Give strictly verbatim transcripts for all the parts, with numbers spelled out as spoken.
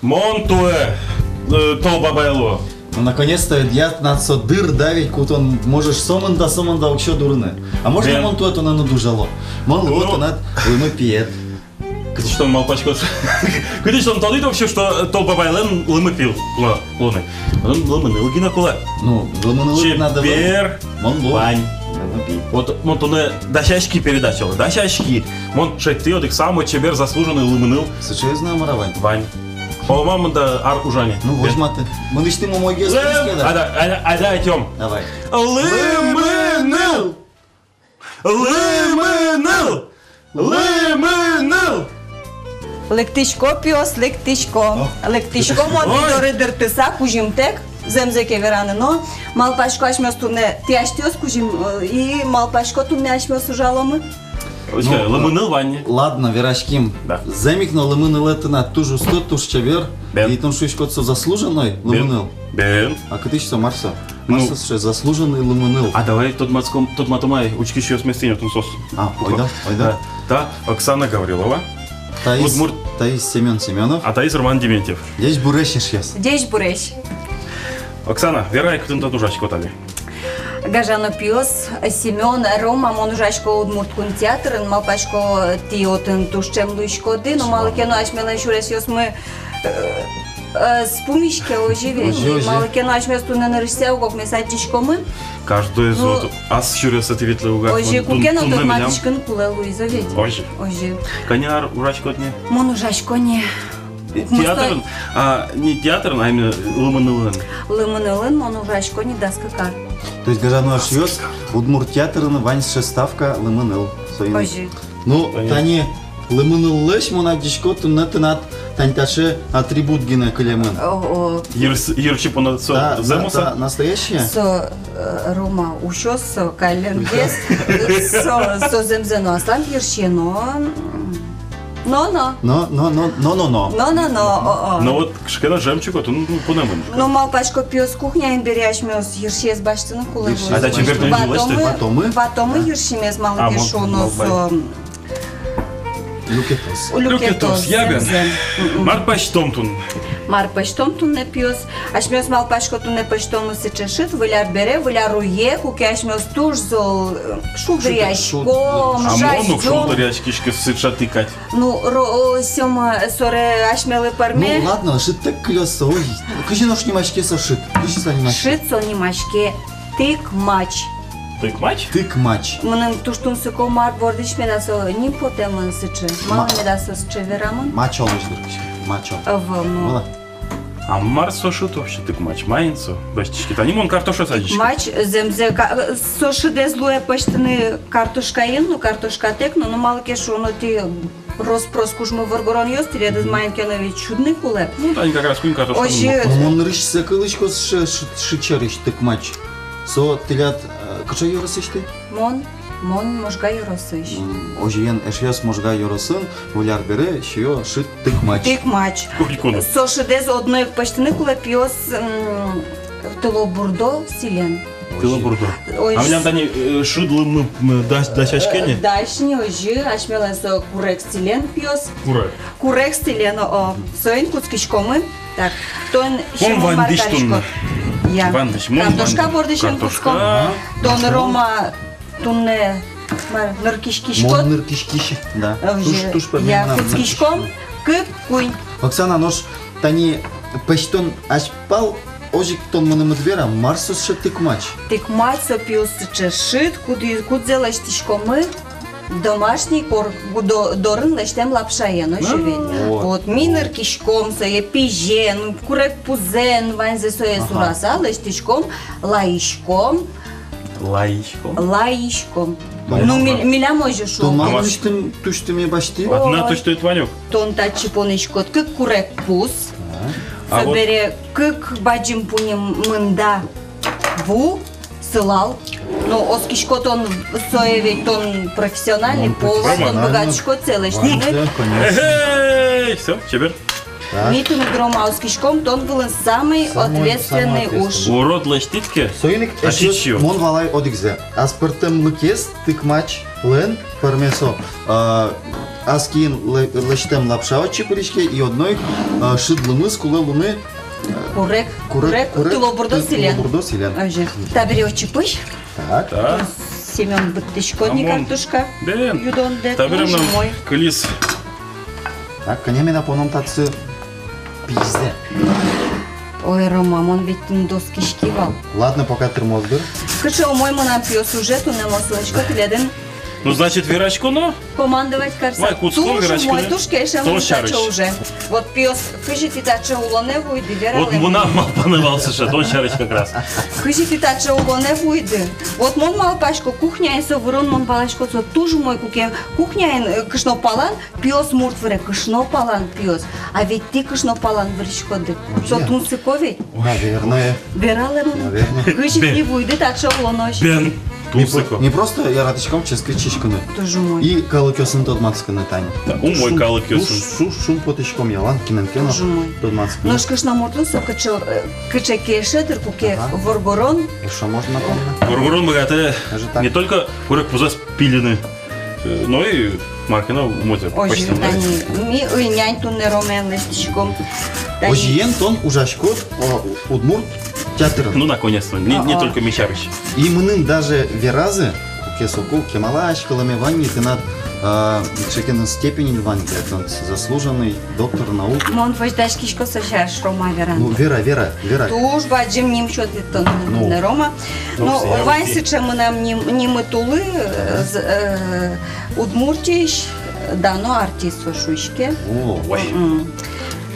Мон туэ, э, Тол Бабай луо. Ну, наконец-то, ведь я тынад со дыр, да, ведь ку тон можешь сомында, сомында уксё дурыны. А можно мон туэ тонэн уд ужало? Мон луо тынад лымы пиед. Кытысь тон малпаськод? Кытысь тон тодӥд вообще, что Тол Бабайлэн лымы пи луо-, луыны? Отын лымыныл гинэ кулэ. Ну, лымынылы надо. Чебер. Мон луо. Вань. Лымы пи. Вот мон тонэ дасяськи передачалы, дасяськи. Мон шедьтӥ одӥг самой чебер заслуженный лымыныл. Сыӵеез но мар-а вань? Вань. Оло мар мында ар ужа ни. Ну, возьматы. Мынэсьтым умойгес. Лым-, кылӥське, да? Айда, айда, айда ӧтём. Давай. Лымыныл! Лымыныл! Лымыныл! Лыктӥсько, пиос, лыктӥсько. О. Лыктӥсько мон тӥ доры дыртыса, кузьымтэк, зэмзэ ке вераны но. Малпасько, асьмеос туннэ, тӥ асьтэос кузьым, э, и малпасько, туннэ асьмеос ужаломы. Озьы, ну, лымыныл вань ни. Ладно, вераським. Да. Зэм ик но, лымынылэд тынад туж усто, туж чебер. Бен. И тон шуиськод, со заслуженной лымыныл. Бен. А кытысь со, мар со? Ну. Мар со сыӵе заслуженный лымыныл? А давай тодматском, тодматом ай учкисьёсмес, тӥни отын соос. А, ойдо, ойдо. Да. Та Оксана Гаврилова. Таиз, удмурт, таиз Семён Семёнов. А таиз Роман Дементьев. Ӟечбуресь, эшъёс. Ӟечбуресь. Оксана, вера ай, кытын тон ужаськод али? Гажано пиос, Семён, Рома, мон ужасько Удмурт кун театрын, малпасько, тӥ отын туж ӵем луиськоды, но малы ке но асьмелэн сюресъёсмы, э, э, пумиське, озьы ведь. Озьы, озьы. Малы ке но асьмеос туннэ нырысьсэ ог-огмес адӟиськомы. Каждоез, ну, вот ас сюресэтӥ ветлэ ук. Озьы, вот, куке но тун-, туннэ милям тодматӥськыны кулэ луиз, озьы ведь. Озьы. Озьы. Кӧня ар ужаськод ни? Мон ужасько ни. Театрын, а, не театрын, а именно лымынылын. Лымынылын мон ужасько ни дас кык ар. То есть, гажано эшъёс, Удмурт театрын вань сыӵе ставка лымыныл. Соин. Озьы. Ну, понятно. Тани лымыныллэсь мон адӟисько, туннэ тынад тани таӵе атрибут гинэ кылемын. О, о. Йырс-, йырси понна со, да, зэмос-а? Да, настоящее? Со, э, Рома, усёз со, калленгес. Со, со зэмзэ но аслам йырсиен но. Но-но. Но-но-но, но-но-но. Но-но-но, о-о. Но вот кыӵе ке но жемчуг отын, ну, пунэмын. Но малпасько, пиос, кухняын бере асьмеос йырсиез басьтыны кулэ. Йырсиез. А да, чебер тон ватомы, ватомы? Ватомы йырсимес, малы ке шуоно, со люкетоз. Люкетоз, люкетоз, я бен. Зэм, зэм. Мгм. Мар пӧзьтом туннэ? Мар пӧзьтом туннэ, пиос? Асьмеос, малпасько, туннэ пӧзьтомы сыӵе шыд, Выль ар бере, Выль ар уе, куке асьмеос туж зол, э, шулдыръяськом, шулдыр-, шулдыр-, а мон уг шулдыръяськиськы сыӵе тӥ кадь. Ну, ро-, о, Сёма, собере асьмелы пӧрме. Ну, ладно, шыдтэк кылёз со, ой, кызьы нош нимаське со шыд? Кызьы со нимаське? Шыд со нимаське тыкмач. Тыкмач? Тыкмач. Мыным туж тунсыко, мар бордысь меда со ним потэмын сыӵе. Ма-, малы меда со сыӵе верамын? Мачо лэсьтӥське. Мачо. Ӧвӧл, ну. Вала. А мар со шыд вообще, тыкмач? Маин со басьтӥське? Тани мон картошка садисько. Тыкмач, зэмзэ ка-, со шыдэз луэ пӧзьтыны картошкаен но, картошкатэк но, но малы ке шуоно, тӥ рос-прос кужмо воргоронъёс, тӥледыз маин ке но ведь сюдыны кулэ. Ну, тани как раз куинь картошка. Озьы. Ну, мон нырысьсэ кылӥсько сыӵе шыд, шыд сярысь, тыкмач. Со тӥляд, э, кыӵе ёросысьтыд? Мон, мон Можга ёросысь. М, озьыен, эшъёс, Можга ёросын Выль ар бере сиё шыд тыкмач. Тыкмач. Курикуно. Со шыдэз одно ик пӧзьтыны кулэ, пиос, м, тылобурдо сӥлен. Тылобурдо. Ой. А милям тани, э, шыд лымы, м, дась-, дасяське ни? Э, дась ни, озьы, асьмелэн со курег сӥлен, пиос. Курег. Курег сӥлен, о, о. Соин кутскиськомы. Так, тон, Семён, мар кариськод? Вандӥсь туннэ. Я. Вандӥсь. Мон картошка бордысен кутском. Картошка. Тон, Рома, туннэ мар, ныркиськиськод? Мон ныркиськиськи, да. Э, туж, туж пе, я, мынам кутскиськом. Кык-куинь. Оксана, нош тани пӧзьтон азьпал озьы ик тон мыным ӧд вера, мар со сыӵе тыкмач? Тыкмач со, пиос, сыӵе шыд, куды-, кудзэ лэсьтӥськомы домашний кор-, гудо-, дорын лэсьтэм лапшаен, озьы ведь. А. Вот, ми ныркиськом сое пизен, курегпузэн, ваньзэ сое сураса, лэсьтӥськом, лайиськом. Лайиськом? Лайиськом. Лайиськом. Ну, ми-, милям озьы шуо. Тон мар тусьтым-, тусьтыме басьтӥд? Ой. Одна тусьтыд ванёк. Тон татчы понӥськод кык курегпуз. А. А вот собере кык бадӟым пуньы мында ву, сылал. Ну, оскисько, тон сое ведь, тон профессиональный повар, тон быгатӥськод сое лэсьтыны. Мон профессиональный. Мон, да, конечно. Эхей, всё, чебер. Так. Ми тыныд, Рома, оскиськом, тон вылын самый ответственный уж. Урод лэсьтӥд ке, соин ик эшъёс, мон валай одӥгзэ. Аспӧртэмлыкез тыкмачлэн пӧрме со. А, ас киын лэ-, лэсьтэм лапша отчы пыриське, и одно ик, а, шыд лымыз кулэ луыны, а, курег, курег, курег, тылобурдо сӥлен. Тылобурдо сӥлен. Озьы. Табере отчы пызь. Так. Так. Семён, быдтӥськод ни картошка. Бен. Юдондэ. Табере мынам кылиз. Так, кӧня меда поном татчы пизьзэ? Ой, Рома, мон ведь тыныд оскиськи вал. Ладно, пока тырмоз дыр. Кыӵе умой мынам пиос уже, туннэ мон сылӥсько тӥледын. Ну, значит, вераськоно. Командовать карыса. Вай, кутскон вераськыны. Туж умой, туж кельше мыным таӵе уже. Вот пиос, кызьы тӥ таӵе улонэ вуиды, вералэ. Вот мынам малпанэ вал сыӵе, тон сярысь как раз. Кызьы тӥ таӵе улонэ вуиды. Вот мон малпасько, кухняын со вырон, мон валасько, со туж умой, куке кухняын, э, кышнопалан пиос мурт выре, кышнопалан пиос. А ведь тӥ кышнопалан выриськоды. Со тунсыко ведь. Наверное. Вералэ мыным. Наверное. Кызьы тӥ вуиды таӵе улонозь. Бен. Тунсыко. Ми про-, ми просто яратӥськом ческыт сиськыны. Туж умой. И калыкъёсын тодматскыны тани. Да, умой калыкъёсын. Туж шум-, туж шумпотӥськом ялан, кинэн ке но тодматскыны. Туж умой. Нош кышномуртлы со кыӵе, э, кыӵе кельше дыр, куке воргорон. Ага. Эшшо можно понна. Воргорон быгатэ не только курегпузэз пилыны, э, но и мар ке но умойзэ. Озьы, тани ми ӧй нянь туннэ Ромаен лэсьтӥськом. Тани. Озьыен, тон ужаськод, о, удмурт театрын. Ну, наконец-то. Не, не только ми сярысь. И мыным даже веразы, куке соку кемалась кылэме вань ни тынад, а, кыӵе ке но степенед вань, тон заслуженный доктор наук. Мон возьдаськисько со сярысь, Рома, вераны. Ну, вера, вера, вера. Туж бадӟым ним сётӥд тон мыным, Рома. Ну, вань сыӵе мынам ним-, нимы тулы, э, з-, э, Удмуртиысь дано артист со шуиське. О, ой. М.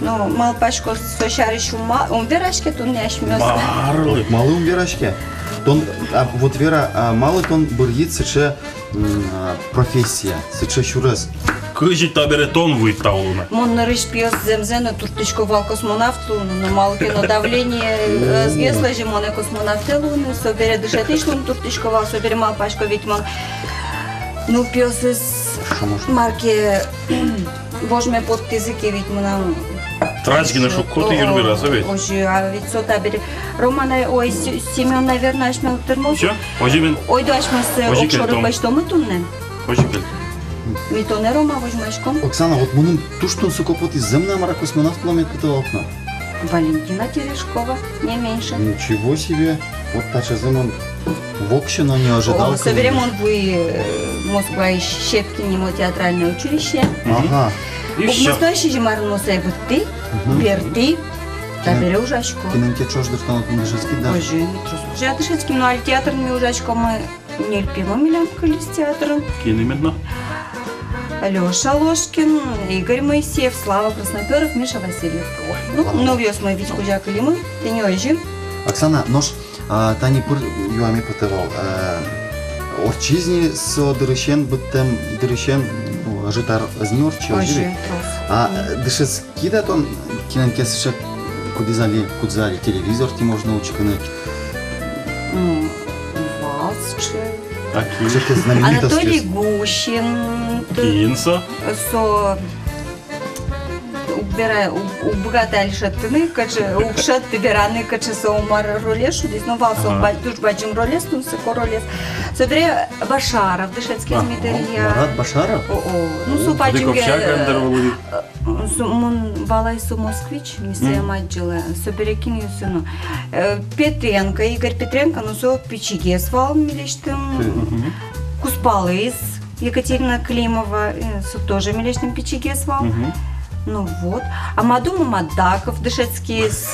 Ну, малпасько, со сярысь ум ма-, ум вераське туннэ асьмеос. Малы? Малы ум вераське? Тон, а, вот вера, а, малы тон быръид сыӵе, м, а, профессия, сыӵе сюрес? Кызьы табере тон вуид та улонэ? Мон нырысь пиос зэмзэ но турттӥсько вал космонавт луыны, но малы ке но давление, э, ӧз гес лэзьы, монэ космонавтэ луыны, собере дышетӥсь луыны турттӥсько вал, собере малпасько, ведь мон, ну, пиосыз мар ке вожме поттӥзы ке, ведь мынам трась гинэ шуккоты юр вераса ведь. Озьы, а ведь со табере Роман, ой, Се-, Семён, наверное, асьмелы тырмоз. Всё? Озьы мон. Ойдо асьмеос огшоры лэсьтомы туннэ. Озьы кельтэ. Ми тонэ, Рома, возьмаськом. Оксана, вот мыным туж тунсыко потӥз, зэм но мар-а, космонавт луэмед потэ вал ке но. Валентина Терешкова, не меньше. Ничего себе! Вот таӵезэ мон воксё но не ожидал. О, собере мон вуи, э, Москваысь Щепкин нимо театральное училище. Ага. И всё. Укмыстон сизьымдон арын мон сое быдтӥ, мгм, бертӥ. Табере ужасько. Кинэн ке ӵош, дыр, тон отын дышетскид даже? Озьы, ми трос кузя дышетским, но али театрын ми ужаськомы. Ньыль пимы милям кылиз театрын. Кин именно? Лёша Ложкин, Игорь Моисеев, Слава Красноперов, Миша Васильев. Ой, ну, ладно. Нылъёсмы вить кузя кылимы, тӥни озьы. Оксана, нош, а, тани пыр юаме потэ вал, а, ортчиз ни со дырысен, быдтэм дырысен, ну, ӧжыт ар ӧз ни ортчы, озьы ведь? Озьы, трос. А, мгм, дышетс- кида тон кинэн ке сыӵе, кудӥз али, кудзэ али телевизор тӥ можно учкыны? М, вал сыӵе. А кин? Сыӵе ке знаменитость. Анатолий Гущин. Кин со? Со уг вера, уг, уг быгаты али шедьтыны, кыӵе, уг шедьты вераны, кыӵе со, мар ролез шудӥз, но вал со, ага, ба-, туж бадӟым ролез, тунсыко ролез. Собере Башаров дышетскиз, а, Дмитрий Илья. Марат Башаров? О, о. Ну, со, о, бадӟым, кыдыковща, э, кандыр вылӥ. Со, мон валай, со москвич, ми сое ӧм адӟылэ, собере кинъёс но. Э, Петренко, Игорь Петренко, но со пичигес вал милесьтым. Мгм. Кузпалыз Екатерина Климова, э, со тоже милесьтым пичигес вал. Мгм. Ну вот. А Мадум Мамадаков дышетскиз.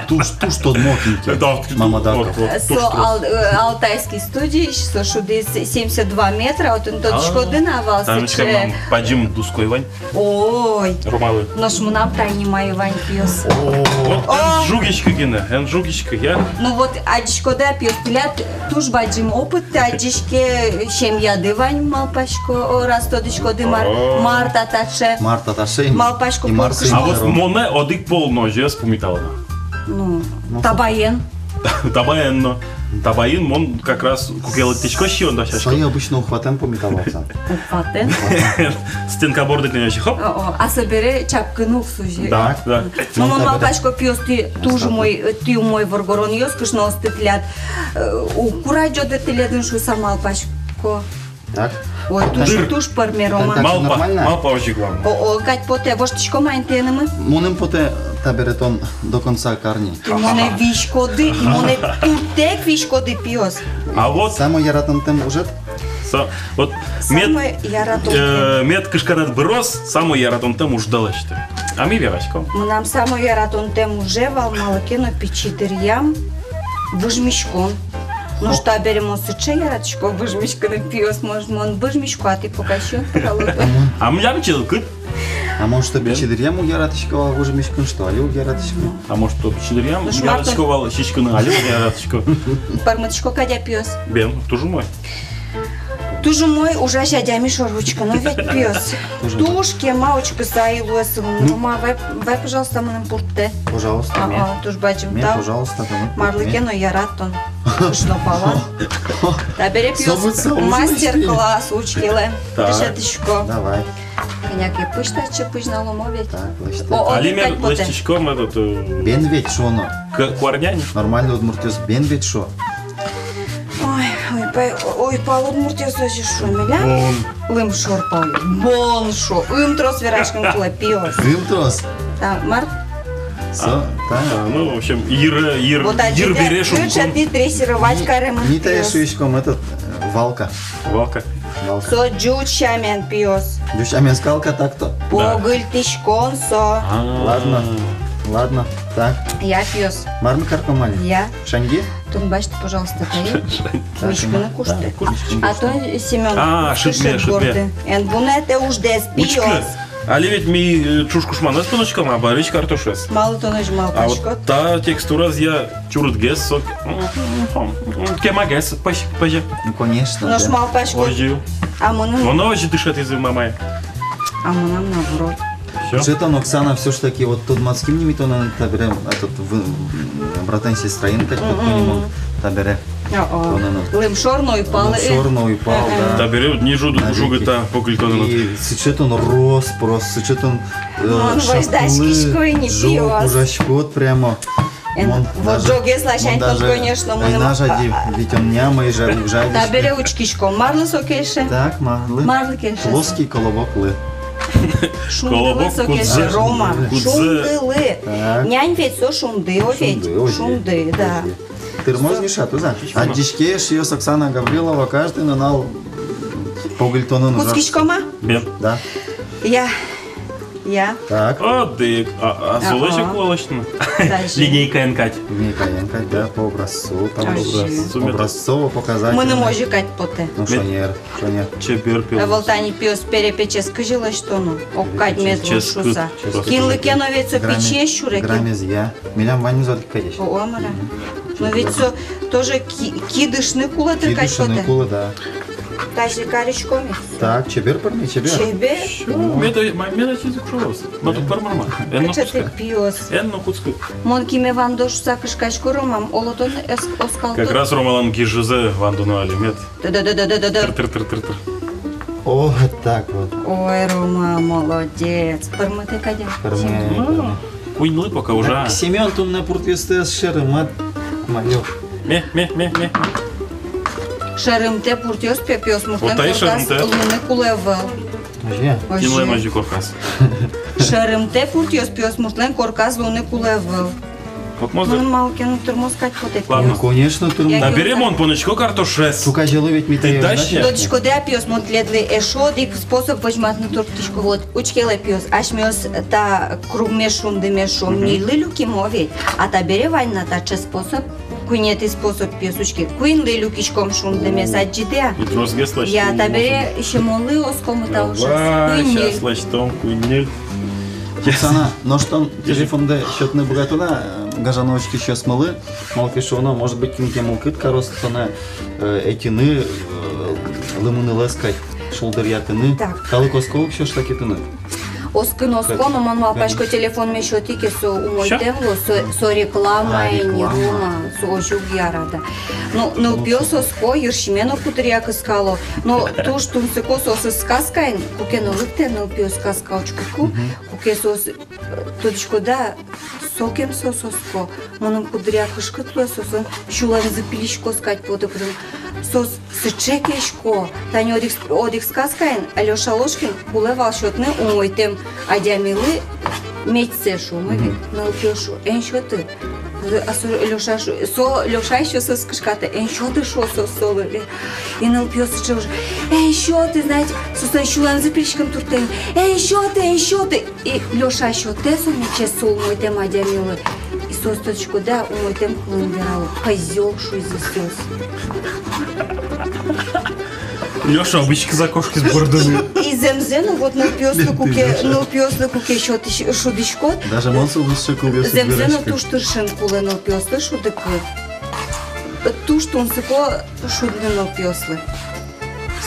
Туж, туж тодмо кин ке. Да, вот, Мамадаков. Вот, вот, со туж, туж. Ал-, э, Алтайский студиысь, со шудӥз семьдесят два метра, отын тодӥськоды на вал, там сыӵе. Бадӟым дунской вань. Ой. Ромалы. Нош мынам тани мае вань, пиос. О. Вот, эн жугиськы гинэ, эн жугиськы, я? Ну вот, адӟиськоды-а, пиос, тӥляд туж бадӟым опыт, адӟиське, семьяды вань, малпасько, о, раз тодӥськоды, мар, о, мар та таӵе. Мар та таӵе, и, малпасько, и мар со. А вот монэ одӥг пол но озьы ӧз пумитало на. Ну, ну, табаен. Табаен но. Табайын мон как раз куке лыктӥсько сиён дасясько. Сое обычно ухватэн пумиталозы. Ухватэн? Стенка борды тӥни озьы, хоп. О, о, а собере чапкыны уг сузьы. Да, да. Ну, мон малпасько, пиос, тӥ туж умой, тӥ умой воргоронъёс, кышноосты тӥляд, э, уг курадӟоды тӥледын шуыса малпасько. Так. Ой, туж, туж пӧрме, Рома. Так, так, всё нормально. Малпа, малпа озьы, главное. О, о, кадь потэ, воштӥськом-а интыенымы? Мыным потэ, табере тон до конца кар ни. Тӥ монэ виськоды, тӥ монэ турттэк виськоды, пиос. А вот. Самой яратонтэм ужед? Са-, вот мед, самой яратонтэм. Э, мед кышканэд быроз, самой яратонтэм ужды лэсьты. А ми вераськом. Мынам самой яратонтэм уже вал малы ке но пичи дыръям выж миськон. Нош табере мон сыӵе яратӥсько выж миськыны, пиос, мон, мон выж мисько, а тӥ пока сиён пыралоды. А милям чылкыт. А может, пичи дыръям уг яратӥськы вал выж миськыны, что али уг яратӥськы? А может, пичи дыръям яратӥсько вал сиськыны, али уг яратӥськы? Пӧрмытӥсько кадь-а, пиос? Бен, туж умой. Туж умой ужась адями шоры учкыны ведь, пиос. Туж умой. Туж кема учкыса ӧй луэ сылыны. Ну. Рома, вай, вай, пожалуйста, мыным пурттэ. Пожалуйста, а, ме. А, туж бадӟым тау. Ме, пожалуйста, ме. Марлы ке но яратон. Кышно палан. Табере, пиос, мастер-класс учкелэ. Так. Дышетӥсько. Давай. Кӧня ке пызь татчы пызьналом ведь. Так, лэсьтэ. О, о, али ми кадь потэ. Лэсьтӥськом этот, э, бен ведь шуоно. К-, куарня ни. Нормально удмуртъёс бен ведь шуо. Ой, ой, пал, ой, пал удмуртъёс озьы шуо, милям. Бон. Лымшор пал. Бон шуо. Ым трос вераськыны кулэ, пиос. Ым трос. Так, мар? Со, а, так. А, ну, в общем, йыр, йыр, вот, йыр бере шуиськом. Дрессировать каремын, пиос. Ми тае шуиськом этот, э, валка. Валка. Валка. Со ӟуч сямен, пиос. Ӟуч сямен скалка, так-то? Да. Погыльтӥськон со. А. Ладно, ладно, так. Я, пиос. Мар ми карком али? Я. Шаньги? Тон басьты, пожалуйста, тае. Шаньги. Миськыны куштэ. Да, куштэ. А то, Семён, а, шыпме, шыпме. Эн вунэтэ уждэс, пиос. Учкы. Али ведь ми, э, ӵуж кушманэз понӥськом, а бӧрысь картошез. Малы тон озьы малпаськод? А вот та текстуразъя чурытгес со, м, м, м, кемагес пӧсь-, пӧзе. Ну, конечно, да. Нош малпаськод. Озьы. А мыным? Мыным озьы дышетӥзы мамае. А мынам наоборот. Всё. Сыӵе тон, Оксана, всё ж таки вот тодматским ни ми тонэн табере, этот, вы, м, братэн-сестраен кадь, мгм, вот понимон табере. О-о. Тонэн. Лымшор но уйпал. Лымшор но уйпал, э-э, да. Табере вот ни жуг-, навеки. Жугыт-а погыльтонын? И сыӵе тон рос-прос, сыӵе тон, э, мон шаплы, возьдаськисько ини, ӝог, пиос. Ужаськод прямо. Эн, мон вот даже, ӝогес ласянь тон, конечно, мон даже, мыным, а, а, ведь он нямы, жа-, уг жадиськы. Табере учкиськом, марлы со кельше? Так, марлы. Марлы кельше? Плоский колобок лы. Шундылы со кельше, Рома. Колобок кудзэ. Кудзэ. Шундылы. Так. Нянь ведь со шунды, о ведь. Шунды, о ведь. Шунды, да. Озьы. Тырмоз ни шат, уза. Адӟиське, эшъёс, Оксана Гаврилова каждый нунал погыльтонын ужа. Кутскиськом-а? Бен. Да. Я. Я. Так. Одӥг. А, а солэсь ик кулэ лэсьтыны. Тазьы. Линейкаен кадь. Линейкаен кадь, да, по образцу, там. Озьы. Образцово-показательно. Мыным озьы кадь потэ. Ну, шонер, шонер. Чебер пе. Ӧвӧл, тани, пиос, перепечез кызьы лэсьтоно? Ог кадь мед луоз шуыса. Перепечез кыт. Кинлы ке но ведь со пичиез сюре. Граммез, я. Милям ваньмыз одӥг кадесь. О, о, мар-а. Ну ведь со тоже ки-, кидышны кулэ, тыр кадь потэ. Кидышны кулэ, да. Тазьы кариськом ик. Так, чебер пӧрме, чебер. Чебер? Чё? Мед-, ма-, мед ачиз ик шуоз. Ма, туж пӧрме, ма. Эн но кутскы. Кыӵе тӥ, пиос. Эн но кутскы. Мон киме вандо шуыса кышкасько, Ромам, оло тон эс-, оскалтод. Как раз Ромалэн гижызэ вандоно али, мед. Да-да-да. Тыр-тыр-тыр-тыр-тыр. О, вот так вот. Ой, Рома, молодец. Пӧрмытэ кадь-а? Пӧрме, пӧрме. Куиньлы пока ужа. Так, Семён, туннэ пуртъёсты ӧз шеры, мат, малёк. Ме, ме, ме, ме. Шерымтэ пуртъёс, пе, пиосмуртлэн корказ луыны кулэ ӧвӧл. Озьы-а? Озьы. Кинлэн озьы корказ? Шерымтэ пуртъёс пиосмуртлэн корказ луыны кулэ ӧвӧл. Мыным малы ке но тырмоз кадь потэ, пиос. Ладно. Ну, конечно, тырмоз. Табере мон понӥсько картошез. Ӵуказело ведь ми тае. Тодӥськоды-а, пиос, мон тӥледлы эшшо одӥг способ возьматыны турттӥсько. Вот, учкелэ, пиос, асьмеос та кругмес шундымес, шуом, ньыльлы люкимы ведь. А табере вань на таӵе способ, куинетӥ способ, пиос, учке. Куиньлы люкиськом шундымес, адӟиды-а? И тросгес лэсьтом. Я, табере Семёнлы оскомы та ужез. Давай, куиньлы. Сейчас лэсьтом куиньлы. Оксана, нош тон телефондэ сётыны быгатод-а, э, гажано учкисьёсмылы? Малы ке шуоно, может быть, кин ке мылкыд кароз тонэ, э, ӧтьыны, э, лымынылэз кадь шулдыръятыны. Так. Калык оско ук всё ж таки тыныд. Оскын оско, но мон малпасько, телефонме сётӥ ке, со умойтэм луоз, со, со реклама ини, Рома, со озьы уг яра да. Ну, нылпиос оско, йырсиме но куддыръя кыскало. Но туж тунсыко соос сказкаын, куке но лыктэ нылпиос сказка учкыку, куке соос, э, тодӥськод-а, сокем соос оско. Мыным куддыръя кышкыт луэ, соослэн сюлэмзы пилиськоз кадь потэ, куддыръя соос сыӵе кесько. Тани одӥг, одӥг сказкаын Алёша Ложкин кулэ вал сётыны умойтэм адямилы медьсэ, шуом, мгм, ведь. Нылпиос шуо: «Эн сёты». А со Лёша шу-, со Лёша ещё соос кышкатэ: «Эн сёты», шуо, соос солы. И нылпиос сыӵе уже: «Эн сёты», знаете, соослэн сюлэмзы пилиськыны туртэ: «Эн сёты, эн сёты». И Лёша сётэ со медьсэ, со умойтэм адямилы. И соос, тодӥськод-а, умойтэм кылын верало: «Козёл», шуизы соос. Лёша выськиз-а, кошкиз бордын. И зэмзэ но, вот нылпиослы куке, нылпиослы куке сётӥсь-, шудӥськод. Даже мон сылысь кылъёсыз. Зэмзэ но, туж тыршыны кулэ нылпиослы шудыку. Туж тунсыко шудыны нылпиослы.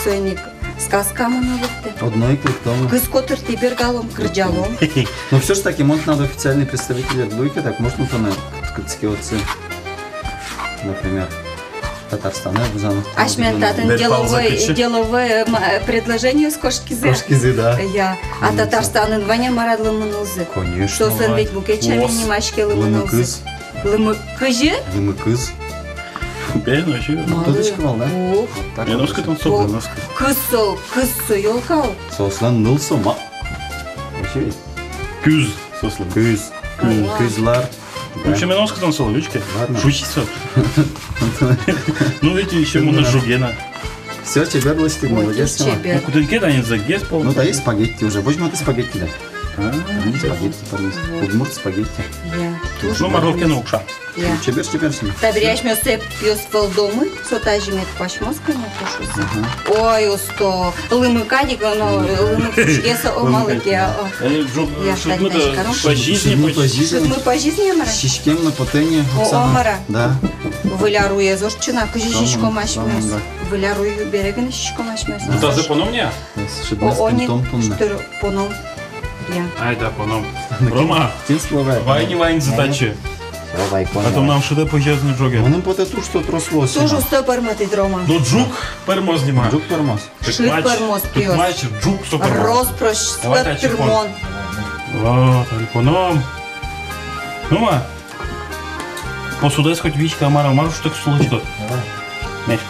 Соин ик сказка мыно лыктэ. Одно ик лыктоно. Кыз котыртӥ бергалом, кырӟалом. Но всё ж таки, может, надо официальный представитель от Буйки, так можно тонэ кытчы ке отчы, например, Татарстанэ вузаны. Асьмелэн татын деловой, деловой, э, ма-, э, предложениос кошкизы. Кошкизы, да. Я. А Татарстанын вань-а, мар-а, лымынылзы? Конечно. Соослэн ведь мукет сямен нимаське лымынылзы. Лымы кыз. Лымы кызьы? Лымы кыз. Бен, вообще. Малы? Тодӥськод вал, да? Ух. Вот так вот. Кыз со, кыз со ёлка. Соослэн ныл со, ма. Вообще ведь. Кыз соослэн. Кыз. Кыз. Ага. Кызлар. Да. Вообще, мен оскытон солы, вичке. Ладно. Шучи со. Ну, ведь ещё муна жугена. Всё, чебер лэсьтӥд, молодец. Ой, чебер. Ну, кудӥнке да, не загес пол. Ну, да, есть спагетти уже. Возьматы спагетти, да. А, спагетти, пожалуйста. Удмурт спагетти. Я. Ну, морковки, ну, укша. Я. Чебер, чебер, чебер. Табере асьмеос пиос вӧлдомы, со тазьы мед куасьмоз, конечно, шуса. Ага. Ой, усто. Лымы кадь ик, но лымы кадь ик, со омалы ке, о. Э, жуг, я, шудмы да, пӧзиз ни, шудмы пӧзиз ни, мар-а? Сиськем но потэ ни, о, Оксана. О, мар-а? Да. Выль ар уез ортче на, кызьы сиськом асьмеос. Выль ар уй бере гинэ сиськом асьмеос. Ну, тазэ поном ни-а? О, о, не, что поном. Я. Ай да, поном. Рома, вай ни ваньзэ татчы. А то мынам шыдэ пӧзёз ни ӝоген. Мыным потэ, туж усто трос луоз. Туж усто пӧрмытӥд, Рома. Но ӝук пӧрмоз ни ма. Ӝук пӧрмоз. Шыд пӧрмоз, пиос. Тыкмач, ӝук со пӧрмоз. Рос-прос тырмон. О, тани поном. Ну ма. Посудаез хоть виськы, мар-а, мар уж так сулочкод. Давай. Меш.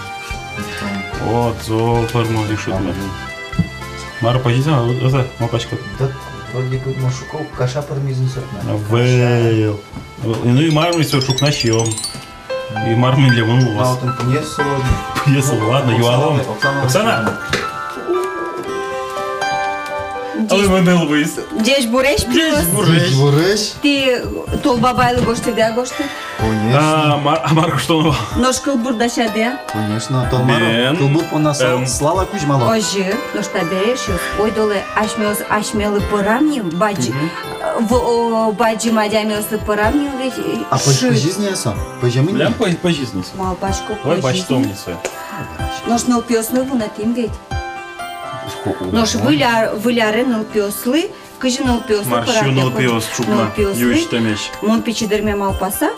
Вот, зол пӧрмоз ик шудмы. Мар-а, пӧзиз-а, ӧз-а, малпаськод? Да, вроде как, может, ку-, каша пӧрмиз ни сорт на. Ӧвӧл. Ну и мар ми со ӵукна сиём. И мар милемын луоз. А, вот он, пуньыез солы. Пуньыез солы, ладно, юалом. Оксана, Оксана. Оксана. Ӟеч-, алы мыныл вуиз. Ӟечбуресь, пиос. Ӟечбуресь. Ӟечбуресь. Тӥ Толбабайлы гожтӥды-а, гожтӥды? Конечно. А, мар-, а мар гожтоно вал? Нош кылбур дасяды-а? Конечно. Тон мар-а, бен, кылбур понна со, эм, слала кузьмало. Озьы, нош табере, эшъёс, ойдолэ асьмеос асьмелы пӧрам ни, бадӟы, мгм, э, в-, о, бадӟым адямиослы пӧрам ни, ведь, э, а пӧ-, шыд. Пӧзиз ни-а со? Пӧземын ни? Милям пӧ-, пӧзиз ни со. Малпасько, пӧзиз ни. Давай басьтом ни сое. Нош нылпиослы вунэтӥм ведь. Нош выль ар-, выль аре нылпиослы, кызьы нылпиослы, мар сиё пӧрам, нылпиос ӵукна, нылпиослы юисьтэмесь. Мон пичи дырме малпаса,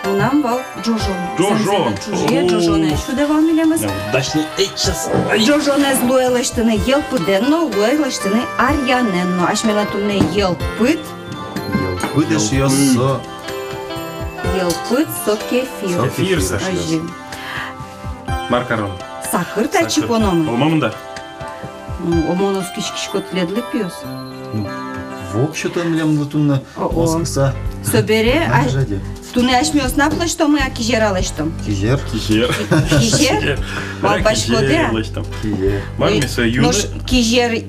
мынам вал ӝожон. Ӝожон. Сан-, сан ӝужъе, о, ӝожонэ сюдэ вал милемыз. Дашни, эй, сейчас. Эй. Ӝожонэз луэ лэсьтыны йӧлпыдэн но, луэ лэсьтыны аръянэн но. Асьмелэн туннэ йӧлпыд. Йӧлпыд, эшъёс, со. Йӧлпыд со кефир. Со кефир, со. Озьы. Мар каром? Сакыр татчы поном. Сакыр. Омамын-а? М, омон оскиськиськод тӥледлы, пиос. Ну, вообще-то милемлы туннэ, о-о, оскыса. Собере, а, туннэ асьмеос нап лэсьтом-а, кизер-а лэсьтом? Кизер. Кизер. Кизер? Кизер. Малпаськод-а? Кизер лэсьтом. Кизер. Мар ми сое юны? Нош кизер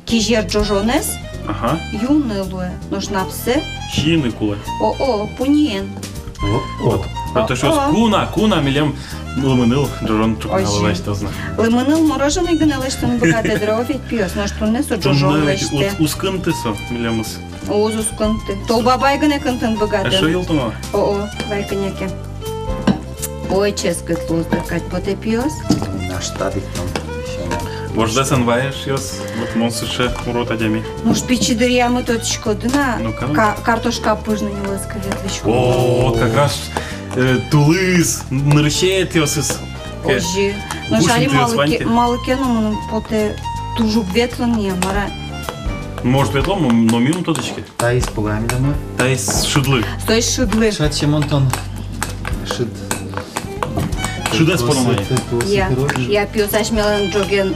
Кизер ӝожонэз, ага, юны луэ, нош напсэ сиыны кулэ. О-о, пуньыен. О-о. Вот. Это что, о-о, куна, куна милем лымыныл ӝожон ӵукна лэсьтоз на. Лымыныл мороженой гинэ лэсьтыны быгатэ дыр, о, ведь, пиос, нош туннэ со ӝожон лэсьтэ. Туннэ ведь уз-, уз кынты со милемыз. Уз, уз кынты. Толбабай гинэ кынтыны быгатэ. Эшшо йылтоно. О-о, вай кӧня ке. Ой, ческыт луоз дыр кадь потэ, пиос. Наш табик там ещё. Вождэс эн вае, эшъёс, вот мон сыӵе урод адями. Нош пичи дыръямы, тодӥськоды на, ну-ка, ну, ка-, картошка пыж но нюлэскы ветлӥськом. О, вот как раз, э, тулыс, нырысетӥосыз. Озьы. Нош али малы ке, малы ке но мыным потэ, туж уг ветло ни, мар-а. Может, ветло, но, но ми ум тодӥське. Таиз пугамидамы. Таиз шыдлы. Таиз шыдлы. Шат Семон тон шыд. Шыдэз поном ай. Я, я, пиос, асьмелэн ӝоген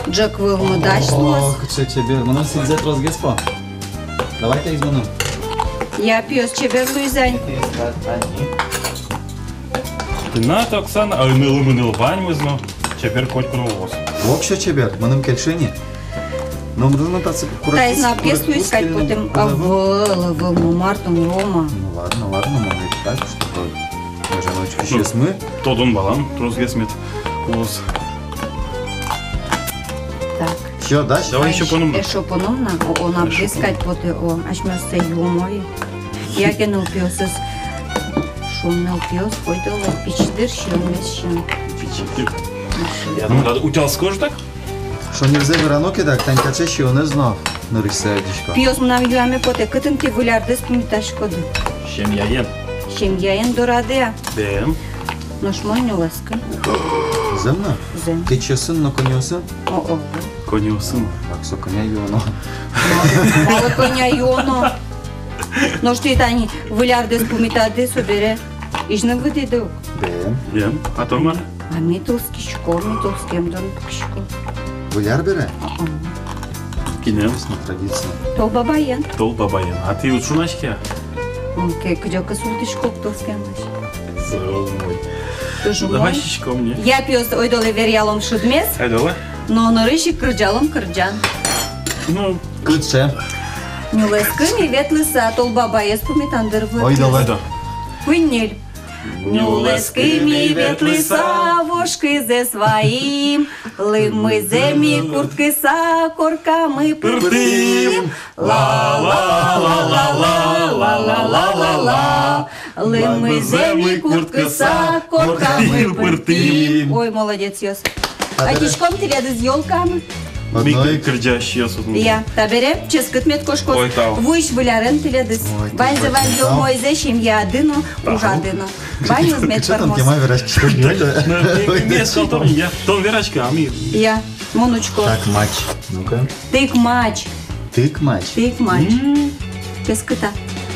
ӝӧк вылмы дась луоз. О, кыӵе чебер. Мыным сӥльзэ тросгес пон. Давай таиз мыным. Я, пиос, чебер луиз ай. Тынад, Оксана, а, ынылы-мынылы ваньмыз но чебер, котьку но луоз. Воксё чебер, мыным кельше ни. Но мыным но татчы курегпуз, таиз на курегпуз, бес луиз кадь кельным потэ. Ӧвӧл, ӧвӧл, но мар тон, Рома. Ну ладно, ладно, мон ведь так, чтобы даже ночь кисьёсмы. Ну, тодон-валан тросгес мед луоз. Так. Всё, да? Давай ещё поном на. Эшшо поном на. О, о, на бес кадь потэ, о, асьмеос сое юом ай. Яке нылпиосыз. Шуом, нылпиос, ойдолэ, пичи дыр сиёнмес сиён. Пичи дыр. Я, ну, надо утялско же так. Шонерзэ верано ке, так, тань таӵе сиёнэз но нырысьсэ адӟисько. Пиос, мынам юаме потэ, кытын тӥ Выль ардэс пумитаськоды? Семьяен. Семьяен дорады-а? Бен. Нош мон нюлэскын. Зэм на? Зэм. Кечъёсын но коньыосын? О-о. Коньыосын. Так, со кӧня юоно. Малы кӧня юоно? Нош тӥ тани Выль ардэс пумитады, собере изьыны выдӥды ук. Бен. Бен. А тон мар? А ми тылскиськом, ми тылскем дорын пукиськом. Выль ар бере? А-а. Кинэн? Традиция. Тол бабаен. Тол бабаен. А тӥ уд шунаське-а? Мон ке кыдёкы султӥсько ук тылскемлэсь. Зол мой. Туж умой. Давай сиськом ни. Я, пиос, ойдолэ веръялом шыдмес. Ойдолэ. Но нырысь ик кырӟалом кырӟан. Ну, кыӵе? Нюлэскы ми ветлыса, Тол бабаез пумитан дыр вылды. Ойдолэ. Ойдо. Куинь-ньыль. Нюлэскы ми ветлыса, вож кызэс ваим, лымызэ ми курткыса, коркамы пыртӥм. Ла-ла-ла-ла-ла. Лымызэ ми курткыса, коркамы пыртӥм. Ой, молодецъёс. Ӧтиськом тӥледыз ёлкамы. Ми кырӟасьёс. Я, табере ческыт мед кошкоз. Ой, тау. Вуись Выль арен тӥледыз. Ой, тау. Ваньзэ, ваньзэ умойзэ, семьяды но, ужады но. Ваньмыз мед пӧрмоз. Тон вераськиськод. Тон вераськы, а ми. Я, мон учко. Так, мач. Ну-ка. Тыкмач. Тыкмач. Тыкмач. М. Ческыт-а?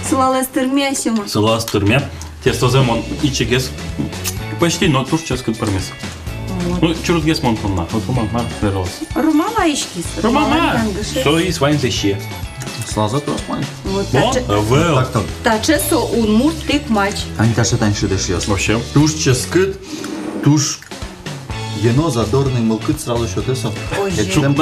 Сылалэз тырме-а, Семон? Сылалэз тырме. Тестозэ мон ичигес пӧзьтӥ, но туж ческыт пӧрмиз. Вот. Ну, чурытгес мон понна. Вот мон мар вералоз. Рома ма иськиз? Рома ма. Со ис ваньзэ сие. Сразу трос вань. Вот. Мон? Таӵе, ӧвӧл. Так, так. Таӵе со удмурт тыкмач. Ань таӵе тань шыдэсьёс. Вообще. Туж ческыт, туж ено, задорный, мылкыд сразу сётэ со. Ой, экстэм.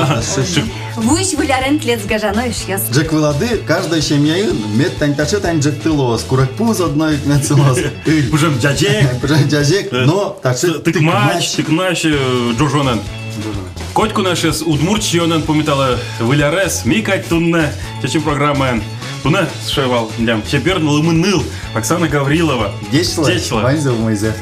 Вуись Выль арен тӥледыз, гажано эшъёс. Ӝӧк вылады каждой семьяын мед тань таӵе тань ӝӧкты луоз, курегпуз одно ик мед сылоз. Пыжем ӟазег. Пыжем ӟазег, э, но таӵе тыкмач, тыкмач. Тыкмач, э, ӝожонэн. Ӝожонэн. Котьку но эшъёс удмурт сиёнэн пумиталэ Выль арез, ми кадь туннэ «Чечым» программаен. Туннэ сыӵе вал милям чебер но лымы ныл Оксана Гаврилова. Ӟеч луэ. Ӟеч луэ. Ваньзэ умойзэ.